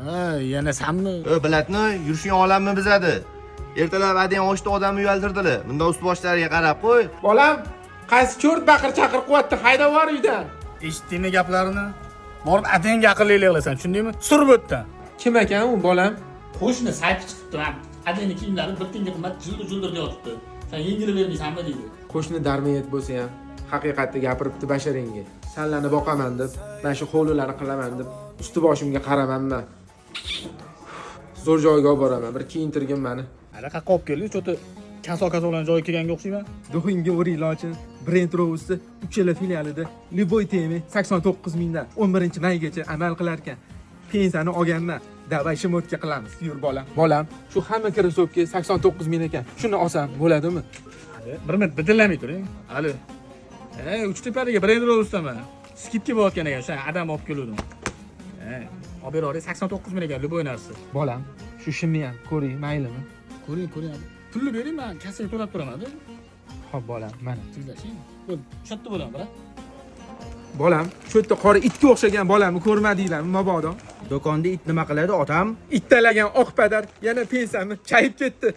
Ha, yana sanmi? Ö, блатной, yurishing olamni buzadi. Ertalab adang oshda odamni uyaltirdilar. Bunda ust boshlariga qarab qo'y. Bolam, qaysi cho'rt baqir chaqir qilyapti, haydab yubor uydan. Eshitdingmi gaplarini? Borib adangga aqllilik qilasan, tushundingmi? Surib o'tdan. Kim ekan u, bolam? Qo'shni sayfi chiqibdi, adangni kiyimlari bir tiyinga qimmat, juldir juldir yotibdi. Sen yengilib bermaysanmi deydi. Qo'shni дармоед bo'lsa ham haqiqatni gapiribdi basharingga. Sanlarni boqaman deb, mana shu hovlilarni qilaman deb, usti boshimga qaramanman. Zo'r joyga olib boraman, bir kiyintirgin mani. Ana qayerqa olib kelding? Cho'ti kaso kasolarni joyiga kelganga o'xshayman. Дух ingga uring, lochin. Brend Rovus'ni uchala filialida любой тема 89 mingdan 11 maygacha amal qilar ekan. Pensiyani olganman. Давай шмотка qilamiz. Yur, bolam. Bolam, shu hamma кроссовка 89 ming ekan. Shuni olsam bo'ladimi? Bir minut bidillamay turing. Alo. Ey, Uchtepadagi Brend Rovusdaman. Скидка bo'layotgan ekan, o'sha adam olib keluvdim. Ey, olib beravering, 89 ming ekan любой narsa. Bolam, shu shimni ham ko'ring, maylimi? Ko'ring, ko'ring. Pulni bering, men kassaga to'lab turaman-da. Xo'p, bolam, mana. Tezlashing. Bo'ldi, o'sha yerda bo'laman, bra. Bolam, shu yerda qora itga o'xshagan bolamni ko'rmadinglarmi mabodo? Do'konda it nima qiladi, otam? Ittalagan oq padar yana pensiyamni chayib ketdi.